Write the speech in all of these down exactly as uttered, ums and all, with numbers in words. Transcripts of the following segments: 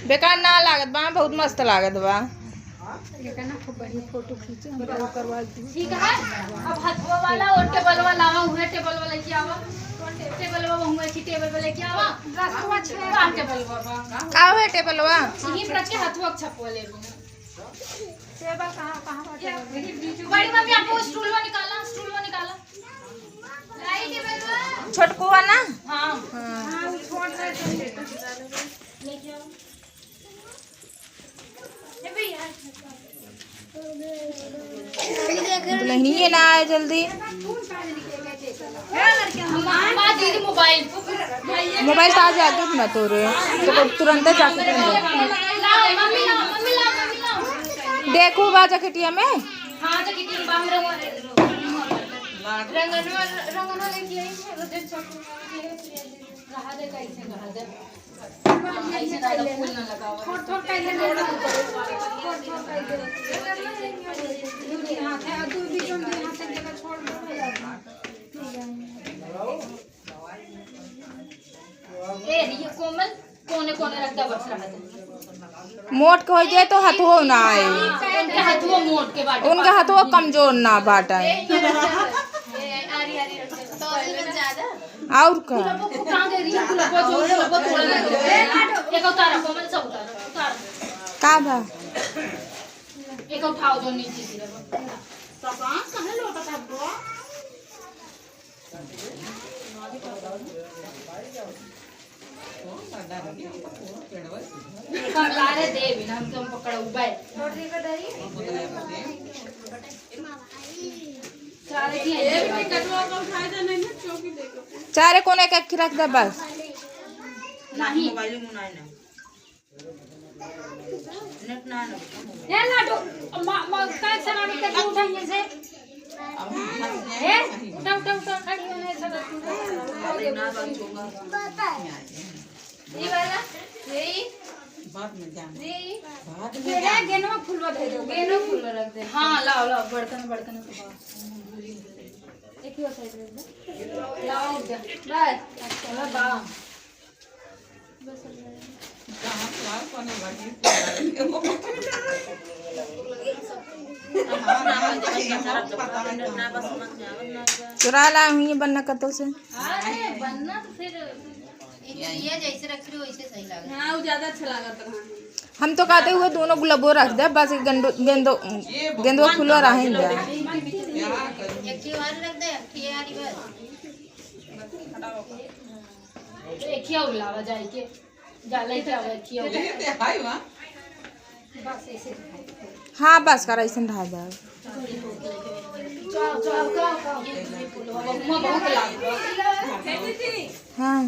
बेकार ना लागत बा, बहुत मस्त लागत बा। ये कहना खूब बढ़िया फोटो खींचे, हम लोग करवा दी। ठीक है, अब हथवा वाला और टेबल वाला आवा, उहे टेबल वाला लेके आवा। टेबल वाला हुआ की टेबल वाला लेके आवा। रखवा छे। कहाँ टेबल वाला? का है टेबल वाला? यही पर रख के हथवा छपवा ले लूँ। टेबल कहाँ, कहाँ बा टेबल? बड़ी मम्मी, आप वो स्टूल वो निकाला, स्टूल वो निकाला। लाई टेबल वो। छोटकू वाला? हाँ। हाँ। हाँ, वो छोट रहे थे। लेके आओ। दुल्हनिए ना आए जल्दी। अम्मा, दीदी मोबाइल। मोबाइल तो आ जाके ना तोरे, तो तुरंत जाके तुरंत। देखो बा जैकेटिया में। हाँ, जैकेटिया में बाहर रंगनवा, रंगनवा लेके आई है, रोजन चौक में। रहा दे, कैसे रहा दे। ऐसे ज्यादा फूल ना लगावा। थोड़, थोड़ कैले ना लगावा। थोड़, थोड़ कैले। दू जी हाथ है, और दू भी जोन जी हाथ है, जगह छोड़ दो। ए, ये कोमल, कोने, कोने रख दे, बस रह दे। मोट के हो जाए तो हथुओ ना आए। उनके हथुओ मोट के बाटे। उनका हथुओ कमजोर ना बाटे। ए, आरी, आरी रख दे। और का? गुलाबो को कहाँ गई रही है? गुलाबो जो, गुलाबो तोड़ा ना दो। एक उतारा, कोमल सा उतारा, उतारा। का बा? एक उठाओ जो नीचे गिरा बा। सामान कहाँ लोटा था ब्रो? सरकारे देवी ना, हम तो पकड़ा उबा है। चारे कोने एक एक रख दे बस। नहीं। ए लाडो, म-, म-, काय सलामी के तू उठाइए से। ए, उठा, उठा, उठा, खड़ी होने से। ये वाला, यही। बाद में जान। यही। बाद में ये जान। गेनवा फुलवा दे दो, गेनवा फुलवा रख दे। हाँ, लाओ, लाओ, बर्तन, बर्तन। एक ही साइड रख दो। लाओ, बस। अच्छा, बा। चुरा ला हुई बन्ना कतो से। अरे, बन्ना तो फिर ये जैसे रख रही हो, वैसे सही लग रहा है। हाँ, वो ज्यादा अच्छा लगा था। हम तो कहते हुए दोनों गुलाबो रख दे, बस गेंदो, गेंदो, गेंदो फूलो रहें दे। एक ही बार रख दे, एक ही बार बस। एक ही और लावा जाए के। जा लेके आवा, एक ही और। ये ते हाय वा। बस ऐसे। हाँ, बस कर, ऐसे ढाल दे। चल, चल, चल, चल। ये बहुत लाग। हाँ।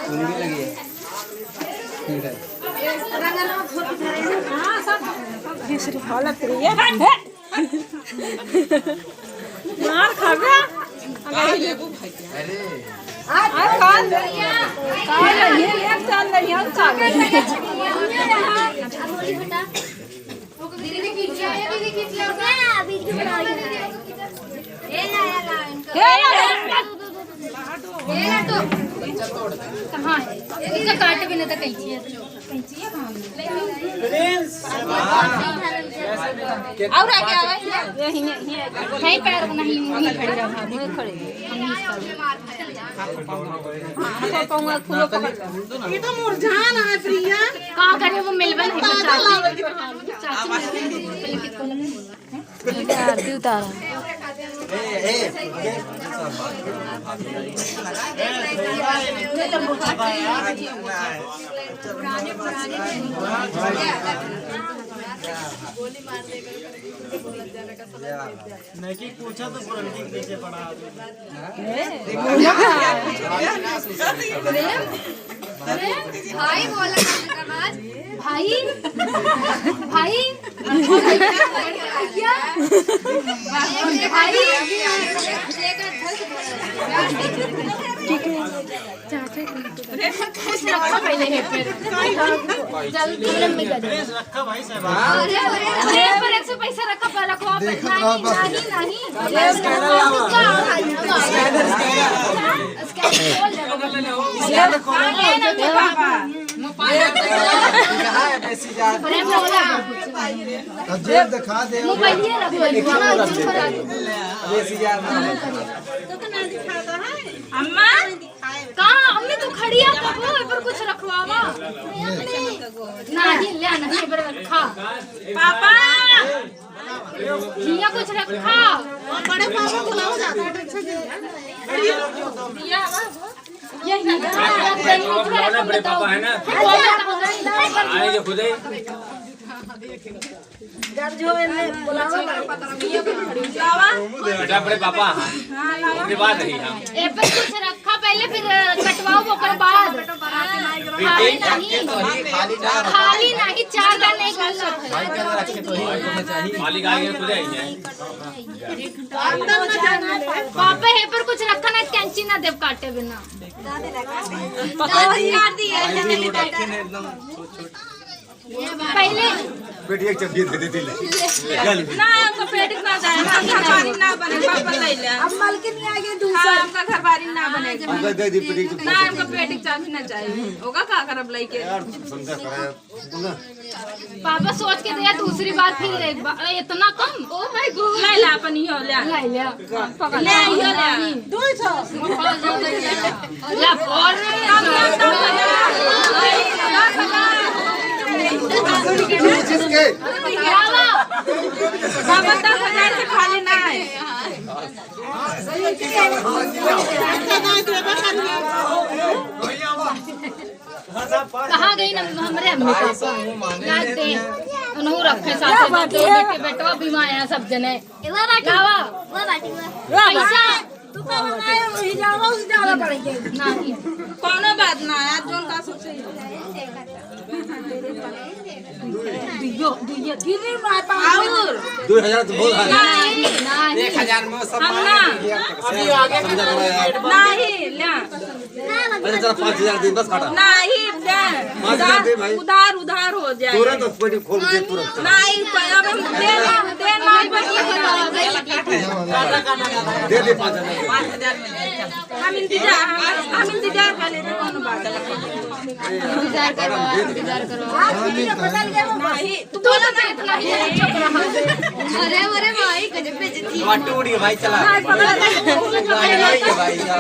चुनरी लगी है। ठीक है। हाँ, सब। हालत रही है। मार खाबे। अरे। आज काल, काल नहीं, एक साल नहीं, हम काल। कहाँ है? इसका काट भी नहीं था, कैंची है। और आगे आवा, हियाँ, हियाँ, हियाँ, हियाँ। कहीं पैर को नहीं, नहीं खड़ी रहा, नहीं खड़ी। हम नहीं खड़ी। हाँ, तो पौंगा खुलो पकड़ लो। ये तो मुरझान है, प्रिया। का करे, वो मिलबे नहीं करता। चाची, चाची मिलबे नहीं करता। आरती उतारा। नहीं, पूछा तो पुरनकी के पीछे पड़ा। भाई बोला, भाई, भाई, क्या? भाई, ठीक है। चाचा, कुछ रखा पहले है, फिर जल्दी तुरंत में कर दे। रखा भाई साहब। अरे, अरे, अरे, पर एक सौ पैसा रखा, पर रखो आप। देखो, नहीं, हाँ, बस। नहीं, नहीं। स्कैनर लावा। Scanner, scanner. स्कैनर खोल दे। स्कैनर खोल। ये ना, ये पापा। अरे, बोला। अब जेब दिखा दे। मोबाइल ये रख, मोबाइल ये रख। बेसी याद ना। अम्मा, कहाँ? अम्मी, तू खड़ी है, कबो ए पर कुछ रखवावा। नहीं, ले आना, ए पर रखा। पापा, हियाँ कुछ रखा। बड़े पापा बुलाओ जाता है, अच्छा जी। ये, ये, बड़े पापा है ना? आएंगे खुद ही। बेटा, बड़े पापा, हाँ। ओकरे बाद रही, हाँ। ए पर कुछ रखा पहले, फिर कटवाओ, ओकर बाद। खाली नहीं, खाली नहीं, चार दाने गलत है। मालिक आएंगे, खुद आएंगे। पापा, ए पर कुछ रखा ना, कैंची ना देब काटे बिना। पहले बेटी एक चम्मच दे देती ले। ना, हमका पेट ना जाए, हम घर बारी ना बने, पापा ले ले। अब मलकिन आ गए दूसरा। हाँ, हमका घर बारी ना बने। हमका दे दी पेटी। ना, हमका पेट चाबी ना जाए। होगा का करब लइके? यार, समझा करा यार। पापा सोच के दिया, दूसरी बार फिर एक बार, ए, इतना कम? Oh my God। ले ला अपन इहो ले। ले ले। पकड़। ले, इहो ले। दो सौ। ला, और बाबा, दस हजार से खाली ना है। कहाँ गई ना हमरे अम्मी पापा? याद दे, उन्हों रखे साथ में, दो बेटे, बेटवा भी वहाँ हैं सब जने। ए, वो बाटी, लावा। वो बाटी, वो। पैसा। तू का बनाए, वही जावा, उस जावा पड़ेंगे। नहीं। कौनो बात ना, आज जोन का सोचे। दुइयो, दुइयो, तीन दिन में आता हूँ। और? दो हजार तो बहुत है। नहीं, नहीं। एक हजार में सब हम ना। अभी आगे समझा करा यार। नहीं, ना। अरे चल, पाँच हजार दे, बस काटा। नहीं, दे। पाँच हजार दे भाई। उधार, उधार हो जाए। तुरंत पेटी खोल दे, तुरंत। नहीं, अब हम दे ना, दे ना, दे दे पाँच हजार। हम इंतजार, हम, हम इंतजार कर लेते, कौनो बात नहीं। इंतजार करो, इंतजार करो। नहीं, तू बोला ना इतना ही, चुप रहा। अरे, अरे भाई, गजब बेइज्जती। टूट गया भाई, चला। भाई, भाई, भाई, चला, चला।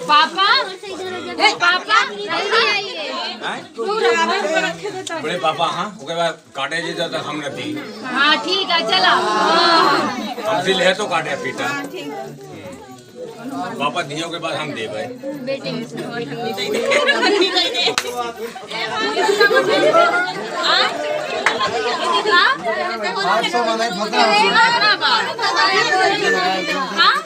पापा, ए, पापा, जल्दी आइए। हैं? बड़े पापा, हाँ, ओकरे बाद काटे जी तो हम न दी। हाँ, ठीक है, चला। हमसे ले तो काटे पीटा। पापा दियो के बाद हम देबे। बेटी। पाँच सौ बनाए, पता है। हाँ?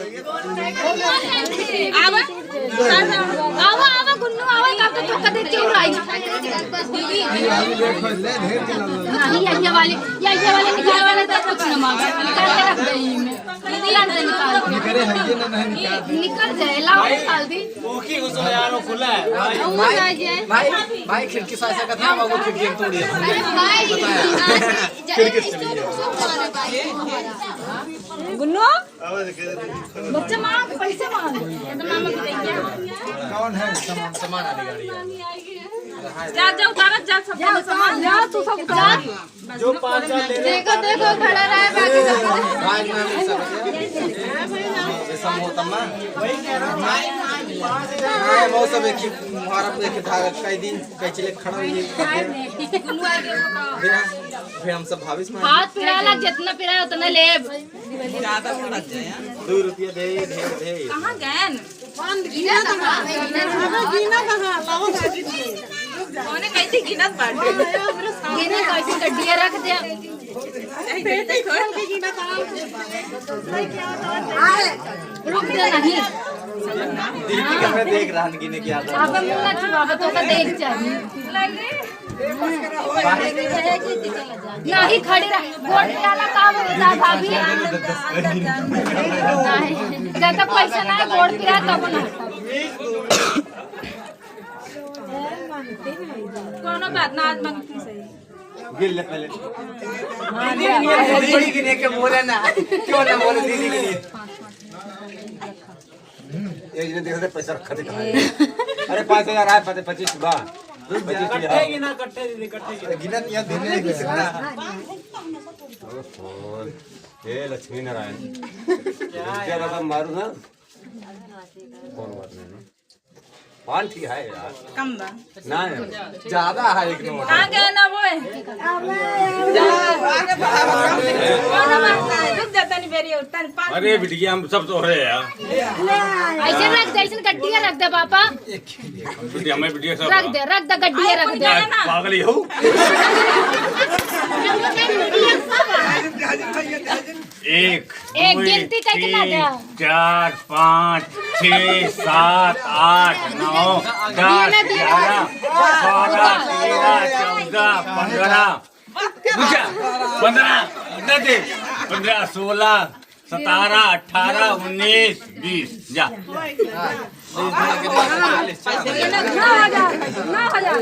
नहीं, ये, ये वाले, ये, ये वाले निकाल वाले तो कुछ ना मांगा, निकाल के रख दे इनमें। निकाल दे, निकाल दे। निकले हैं, ये ना नहीं निकाल दे। निकल जाए, लाओ, निकाल दे। ओके, उसमें यार, वो खुला है। भाई, भाई, भाई, खिड़की से ऐसा करता है, वो खिड़की तोड़ दिया। अरे भाई, खिड़की से चली गई। गुन्नू? बच्चा मांग, पैसे मांग। कौन है? सामान, सामान आने गाड़ी है। जा, जा, उतारत जा, सब जा, सामान। जा, तू सब उतार। जो पाँच हजार ले रहे देखो, देखो, खड़ा रहा है, बाकी सब। भाई, मैं भी सब ये सब होता ना। हाँ, वो सब एक ही, हमारा एक ही था, कई दिन, कई चले खड़ा हुई। गुन्नू आ गया, बताओ। फिर हम सब भाविस में हाथ पिराला, जितना पिराए उतना लेब। दो रुपया दे, दे, दे। कहाँ गए? गिना कहाँ? गिना कहाँ? लाओ ना। कौने कैसे गिनत बाटे? गिना कैसे गड्डिया रख दे। बेटे खोल के गिना कहाँ? रुक दे नहीं। दीदी का मैं देख रहा हूँ गिने क्या था। अब मुन्ना छुआ, अब तो का देख चाहिए। नहीं, खड़ी रह। गोड़ पिराला का बोलता भाभी? नहीं, जब तक पैसा ना है, गोड़ पिरा तब ना। कोनो बात ना, आज मंगती सही। गिन ले पहले। दीदी के लिए, दीदी के लिए के बोले ना, क्यों ना बोले दीदी के लिए? एक जने देख रहे पैसा रखा दिखा। अरे पाँच हजार आए, पता पच्चीस बा। पच्चीस बा। कट्ठे गिना, कट्ठे दीदी, कट्ठे गिना। गिना नहीं, यहाँ देने नहीं गिना। ओहो, हे लक्ष्मी नारायण। क्या रुपया है? रकम मारू ना। कौन बात नहीं ना। पाँच ही है यार। कम बा। ना है, ज्यादा है एक नोट। कहाँ गए ना वो? रुक जा, तनी बेरी और, तनी पाँच अरे बिटिया, हम सब तो रहे यार। ऐसे रख दे, ऐसे गड्डिया रख दे पापा। बिटिया, हमें बिटिया सब रख दे, रख दे, गड्डिया रख दे। पागल ही हो। एक, एक दुई, गिनती करके ना तीन, जा। चार, पाँच, छः, सात, आठ, नौ, दस, ग्यारह, बारह, तेरह, चौदह, पन्द्रह, रुक जा, पन्द्रह, इतना दे, पन्द्रह, सोलह, सतारह, अठारह, उन्नीस, बीस, जा। नौ हजार, नौ हजार।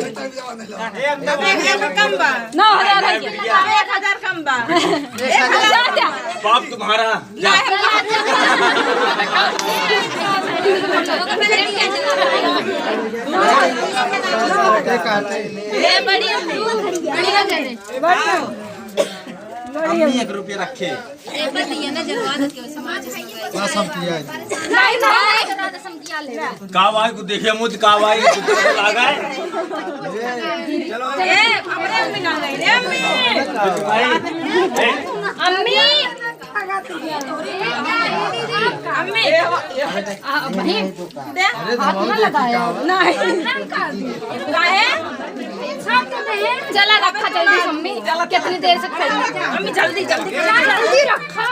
एक, एक कम बा। नौ हजार है। एक हजार कम बा। एक हजार। बाप तुम्हारा, जा। ए, बड़ी, बड़ी हो गई। अम्मी एक रुपया रखे। ए, पर दिया ना, जलवा देती हो समाज में। बस हम किया है। नहीं, नहीं। का भाई को देखिए, मुझ का भाई को लागा है। चलो। ए, हमरे अम्मी ना गई रे, अम्मी। भाई, ए। अम्मी। अम्मी। आ, बहिन। दे। हाथ ना लगाया। नहीं। काहे? चला रखा जल्दी मम्मी, कितनी देर से खड़ी है? मम्मी जल्दी, जल्दी। जल्दी रखा।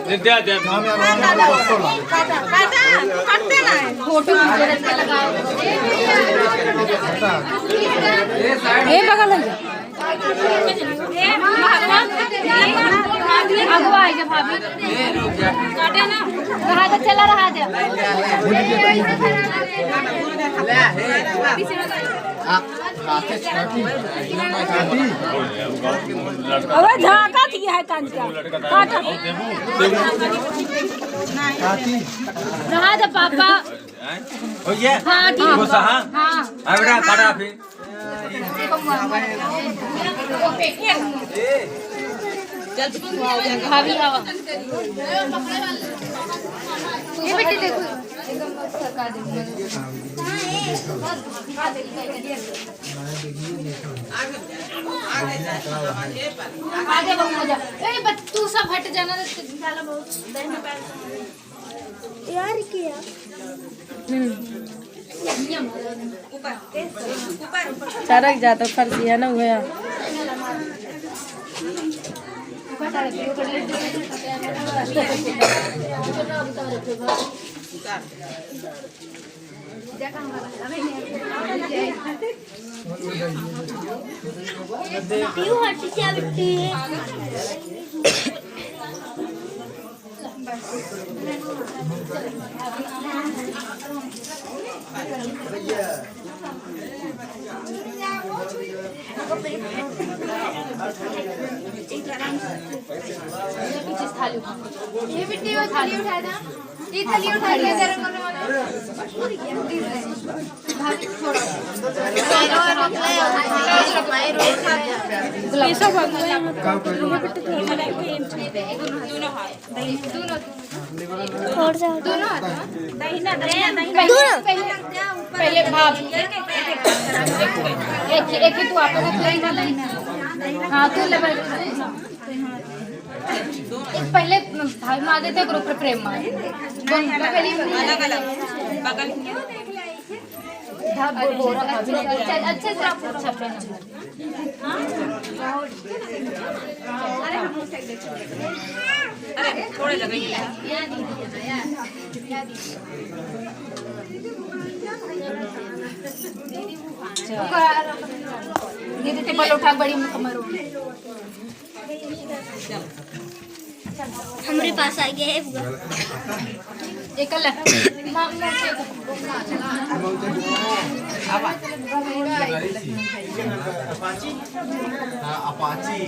दे, दे, दे। काटा, काटा, काटते ना है। फोटो खींचे रखा लगा। ए बगल है। आगो आई जा भाभी। काटे ना। रहा दे, चला रहा दे। अबे झांका थी है कांच का। काटा। रहा दे पापा। हो गया? हाँ, ठीक। वो सहा? हाँ। हाँ, बेटा, काटा फिर। भाभी, आओ। ये बेटी देखो। आगे बढ़, आगे जा। ए, बच-, तू सब हट जाना रे, निकाला बहुत। यार, क्या? सरक जाता फर्श, है ना, हुआ। पीहू हट क्या बिट्टी। ये बिट्टी वो थाली उठाए ना, ये थाली उठा के गरम करने वाला। भाभी, थोड़ा। ये सब दोनों हाथ। छोड़ दे। दोनों हाथ, हाँ? दाहिना, दाहिना, दाहिना। पहले, पहले भाप। एक, एक ही तू आप लोग दाहिना, दाहिना। हाँ, तू ले भाई। एक पहले भाई माँ देते, ग्रुप पे प्रेम माँ। अलग अलग, बगल। हाँ, बो-, बोरा का भी नहीं। चल, अच्छे से आप पूछा पे ना। अरे, थोड़े जगह ही है। दीदी, टेबल उठा, बड़ी कमर हो। हमरे पास आ गया है बुआ। एक अलग। हाँ, अपाची।